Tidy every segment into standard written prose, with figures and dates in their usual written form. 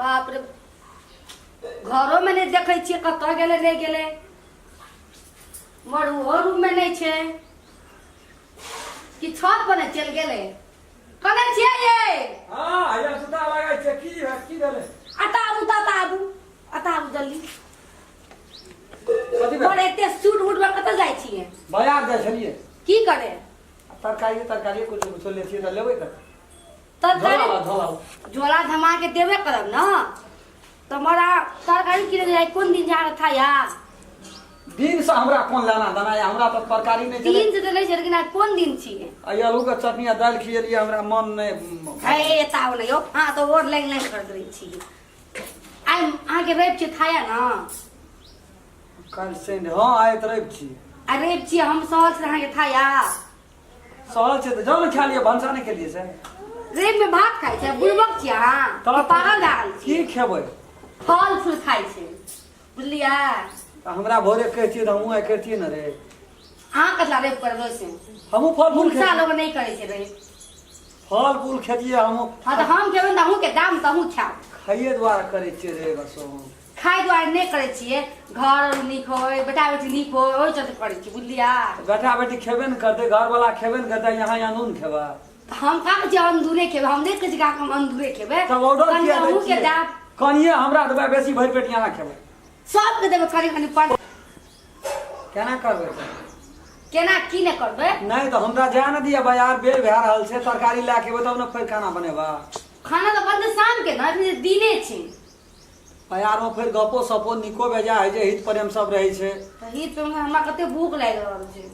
बाप रे, घरोमे नहि देखै छियै कतऽ गेलै नहि गेलै। मर ओहो रूममे नहि छै कि छत पर नहि चलि गेलै? कने छियै ये? हाँ, हैया सुता लागै छै। की है, की भेलै? अता आबू तऽ, अता आबू, अता आबू जल्दी। कथी भेल? बड़ एते सूट उट मे कतऽ जाइ छियै? बाजार जाइ छलियै। की करे? तरकारी तरकारी कुछो कुछो लै छियै तऽ लेबै तऽ तरकारी झोला झोला। झोला धमा के देबे करब न तऽ मरा तरकारी किने जाइ कोन दिन जा था यार? दिन से हमरा कोन लेना देना या, हमरा तऽ तरकारी नहि छलै। दिन से तऽ नहि छै, लेकिन आइ कोन दिन छियै? आ आलू के चटनी आ दालि खिएलियै, हमरा मन नहि है। एता आउ ने यौ, अहाँ तऽ और लाइन लाइन कर दै छी। आइ अहाँके रवि छै, थाया न? काल्हि शनि, हँ, आइ तऽ रवि छी। आ रवि छियै, हम सहल छी, अहाँके थाया? सहल छै तऽ जाउ ने खा लिअ, भनसा नहि केलियै से। रवि में भात खाइ छै? बुड़बक छियै अहाँ? तऽ पागल भए गेल की छियै? खेबै? फल फूल खाइ छै, बुझलियै? तऽ हमरा भोरे कहितियै तऽ हमहूँ आइ करितियै ने रे। अहाँ कतला रवि करबै से? हमहूँ फल फूल मुर्खा खेतियै। लोग नहि करै छै रवि। फल फूल खेतियै हमहूँ। हँ तऽ हम खेबै ने तऽ अहूँके दाम तऽ अहूँ खायब। खाइए दुआरे करै छियै रे बसो। खाइ दुआरे नहि करै छियै, घर नीक होय, बेटा बेटी नीक होय, ओहि चलते करै छियै, बुझलियै? बेटा बेटी खेबे ने करतै, घरवला खेबे ने करतै, यहाँ यहाँ नून खेबै। तऽ हम कहाँ कहै छियै अंधुरे खेबै? हम नहि कहै छियै हम अंधुरे खेबै। तब ऑर्डर कनि किया दै अहूँके छियै? दाम। कनिये हमरा देबै, बेसी भरि पेट यहाँ खेबै। सबके देबै कनि कनि पर। केना करबै तऽ? केना की नहि करबै? नहि तऽ हमरा जाय ने दिअ बाजार, बेर भए रहल छै। तरकारी लए के एबै तब ने फेर खाना बनेबै। खाना तऽ बनतै शाम के ने, अखनी तऽ दिने छै। बाजारमे फेर गपो सपो नीको बेजा होइ छै, हित प्रेम सब रहै छै। तऽ हित प्रेम, हमरा कते भूख लागि रहल छै।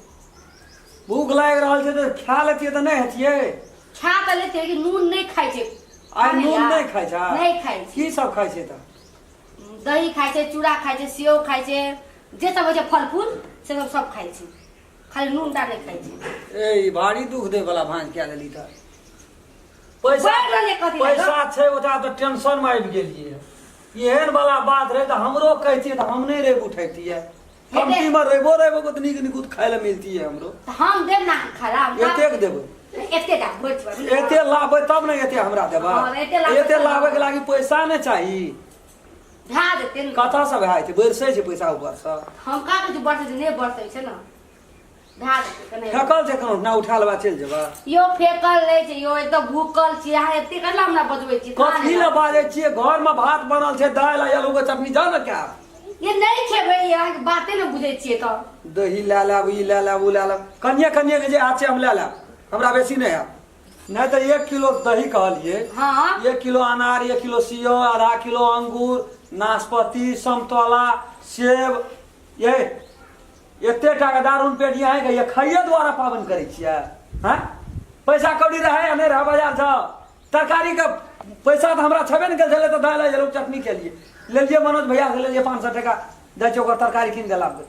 भूख लागि रहल छै तऽ खा लेतियै तऽ नहि हेतियै? खा तऽ लेतियै, लेकिन नून नहि खाइ छै। आइ नून नहि खाइ छै? नहि खाइ छै। की सब खाइ छै तऽ? दही खाइ छै, चूड़ा खाइ छै, सेव खाइ छै, जे सब होइ छै फल फूल से सब सब खाइ छै, खाली नून टा नहि खाइ छै। ए, ई भारी दुख दै वाला भाँज कए देली तऽ। पैसा बढ़ि रहलै कथी लए? पैसा छै ओकरा तऽ टेंशन मे आबि गेलियै। एहन वाला बात रहै तऽ हमरो कहितियै तऽ हम नहि रहि उठैतियै। कमती मे रहिबो रहिबो तऽ नीक निकुत खाय लए मिलतियै हमरो। तऽ हम देब ने खाला हम। एतेक देबै? एते टा भरि छै। एते लाबै तब ने एते हमरा देबै। हँ, एते लाबै एते तब। लाबै के लागी पैसा नहि चाही। भए जेतै ने। कतऽ से भए जेतै? बरसै छै पैसा ऊपरसँ। हम का कहै छी, बरसै छै नहि, बरसै छै ने, भए जेतै कने। फेकल छै कोनो ना, उठा लेबा चलि जेबा। यौ, फेकल नहि छै यौ, एकदम भूखल छी। अहाँ एते कथी हमरा बजबै छी? कथी लए बाजै छियै? घर मे भात बनल छै, दालि आ आलू के चटनी, जाउ ने खायब। ये नहि खेबै, अहाँके बाते नहि बुझै छियै तऽ। दही लए लेब, ई लए लेब, ओ लए लेब, कनिये कनिये के जे हाथ छै हम लए लेब, हमरा बेसी नहि हैत। नहि तऽ 1 किलो दही कहलियै। 1 किलो अनार, 1 किलो सेब, आधा किलो अंगूर, नाशपाती, समतोला, सेब, ये एते टा के दारुण पेट यहाँ के ये खाइए द्वारा पाबनि करै छियै? हैं, पैसा कौड़ी रहै या नहि रहै, बाजार जाउ तरकारी के पैसा तऽ हमरा छेबे ने कयल छलै तऽ दालि आ आलू चटनी केलियै, लेलियै। मनोज भैया से लेलियै 500 टका, जाइ छियै ओकर तरकारी कीन के लाबबै।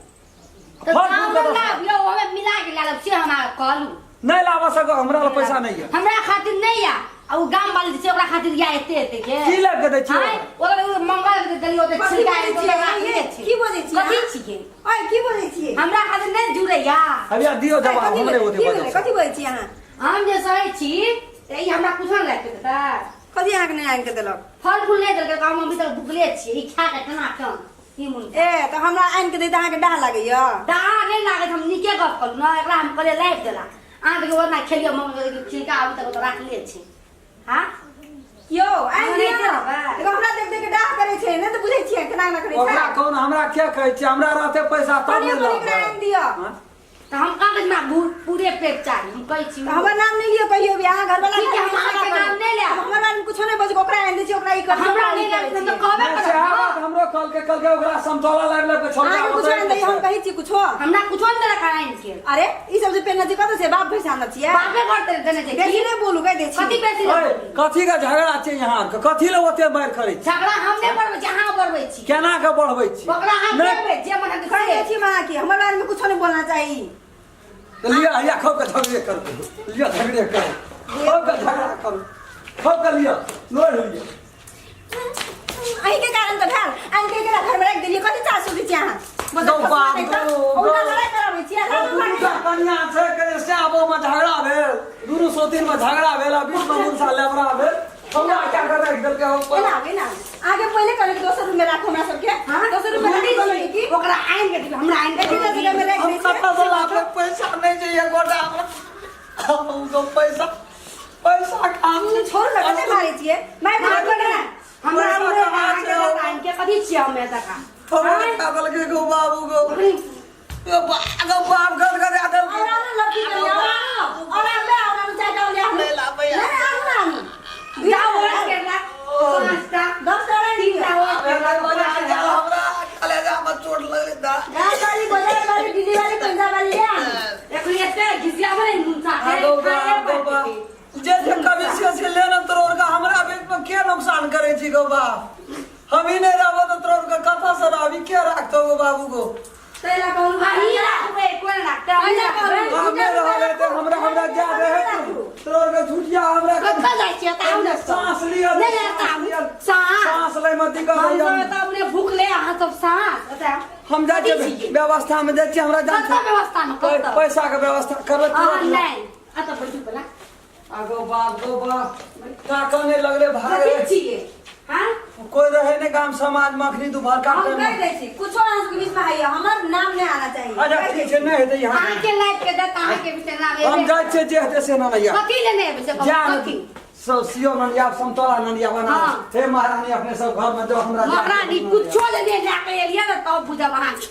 तऽ फल फूल चावल के लाब यौ, हमे मिला के ला लेब, से हम अहाँके कहलहुँ। नहि लाबऽ सको, हमरा लग पैसा नहि यऽ। हमरा खातिर नहि या, आ उ गाम वाली जे छै ओकरा खातिर या एते एते के। की लाबि के दै छियै? आँय, ओकरा उ मंगल के देलियै ओते कथी छिलका बजै एगो छियै? राखने छै। की बजै छियै? कथी छियै? अय, की बजै छियै? हमरा खातिर नहि जुड़ैया। अभी दियौ जवाब। कथी हमरे भेलै? ओते की भेलै? बजल। कथी बजै छियै अहाँ? हम जे सहै छी तऽ ई हमरा कुछो नहि लाबि के देतै? कथी अहाँके नहि आनि के देलक? फल फूल नहि देलकै तऽ हम अभी तक भुखले छियै। ई खा के केना केना ई मुन। ए तऽ हमरा आनि के दै तऽ अहाँके डाह लागैया? डाह नहि लागैत, हम नीके गप कहलहुँ ने। एकरा हम कहलियै लाबि देला, अहाँ देखियौ ओना खेलियै मम्मी, छिलका अभी तक ओतऽ राखले छै। हाँ यौ, आनि हम दिअ नहि ने। देबै। देखो, हमरा देख देख के डाह करै छै, नहि तऽ बुझै छियै केना केना करै ओकरा छै। कोन हमरा के कहै छियै? हमरा रहते पैसा तब कनियो ने कनियो एकरा लाबबै। आनि दिअ। हाँ? तऽ हम कहाँ कहै छी हमरा पूरे पेट चाही, हम कहै छी। तऽ हमर नाम नहि लिअ कहियो भी, अहाँ घरवाला। ठीक है, हम अहाँके नाम नहि लेब। हमर बारे में कुछो नहि बजबै, ओकरा आनि दै छियै, ओकरा ई करै छियै, हमरा ओकरा नहि ई करै लागत तऽ छियै। कहबे नहि, करब सएह ने। बात हमरो कहलकै, कहलकै ओकरा समतोला लाबि लाबि के छोड़का अहाँके कुछो आनि दैया, हम कहै छी कुछो? हमरा कुछो नहि देलक आनि के। अरे, ई सब जे पेनने छी कतऽ से? बाप भैंस आनल छियै? बापे घर देने देने छै। बेसी की? नहि बोलू, कहि दै छी। कथी बेसी नहि ओए, बोलू? कथी के झगड़ा छै यहाँ के? कथी ले ओते मारि करै छी? झगड़ा हम नहि बढ़बै छी, अहाँ बढ़बै छी। केना के बढ़बै छी? ओकरा अहाँ नहि देबै जे मन हेतै कहि दै से। छी हम अहाँके, हमर बारे में कुछो नहि बोलना चाही। तऽ लिअ, हैया खाउ के झगड़े करू, लिअ झगड़े करू, खाउ के झगड़ा करू, खाउ के लिअ, लोढ़ लिअ। अहीं के कारण तऽ भेल, आनि के एकरा घर में राखि देलियै। कथी चाह सोचै छी अहाँ? दौ बाप, दौ, उल्टा दौ। लड़ाइ कराबै छियै। ओ दुनू टा कनिया छै के श्याबो में झगड़ा भेल, दुनू सौतीन में झगड़ा भेल आ बीच में मुनसा लेबरा भेल। हमरा क्या कर राखि देलकै हम एना आबे ना आगे पहिले कहले कि दोसर रूम में राखो हमरा सबके। हाँ? दोसर रूम में राखो कहले कि ओकरा आनि के दियौ, हमरा आनि के एके जगह में राखि हम दै छियै। कतऽ से लाबे पैसा नहीं चाहिए गोटा हमरा हमको पैसा पैसा काम तू छोड़ ना कते मारै छियै मारि हमरा मारि ने हमरा पैसा हमरा कहाँ अहाँके छै? दऽ आनि के कथी छियै हम एतऽ थोड़ा खा देलकै गो बाबू गो गो गो बाप घर घर आ देलकै। और आनो लड़की के लिया और आनो और आनो चाय डाल लिया। नहीं लाबै। नहीं आनो ना आनो। जाओ और केला पाँचटा 10 टाका तीनटा दियो। और हमरा मजा आ गेल, हमरा कलेजा में चोट लगलै दा। गाय वाली बाजार वाली दिल्ली वाली पंजाब वाली ले आनो। एखन एते घिसियाबै ने नुनसा आ गो बाप गो बाप जे जे कवि से से लेना तोर का हमरा बीच में के नुकसान करे छी गो बाप हम ही नहीं रहबो तो तोर के कथा से रहबी के राखतो गो बाबू गो। तैला कहूँ अहीं राखबै कोन राखतै अहीं राखबै। हम नहीं रहल हेतै हमरा हमरा जा रहे तोर के झूठिया हमरा के कतऽ जाइ छियै तऽ आउ ने। सांस लिअ। नहि तऽ आउ। साँस सांस लै में दिक्कत हम होइया। सब तऽ अपने भूखले अहाँ सब साँस ओतऽ हम जाइ कथी छियै छियै? व्यवस्था में जाइ छियै हमरा जान कतऽ व्यवस्था में कतऽ? पैसा के व्यवस्था करबै अहाँ तुरंत। नहि एतऽ बैठू पहिला। आगो बाप गो बाप ताकऽ नहि लगले भाग कथी रे। छियै हाँ कोई रहे नहीं गाम समाज में अखनी दुपहर का हम टाइम कह में। दै छी कुछो अहाँ सबके बीच में आइए हमर नाम नहीं आना चाहिए। अच्छा ठीक छै नहीं हेतै यहाँ। अहाँके लाइफ के देत अहाँके बिचरा हम जाइ छियै जे हेतै से ननैया। कथी लेने एबै से कहू, जा कथी सब सियो ननिया समतोला ननिया बना। हाँ। हे महारानी अपने सब घर में जो हमरा महारानी कुछो लेने लए के एलियै ने तब बुझब अहाँके।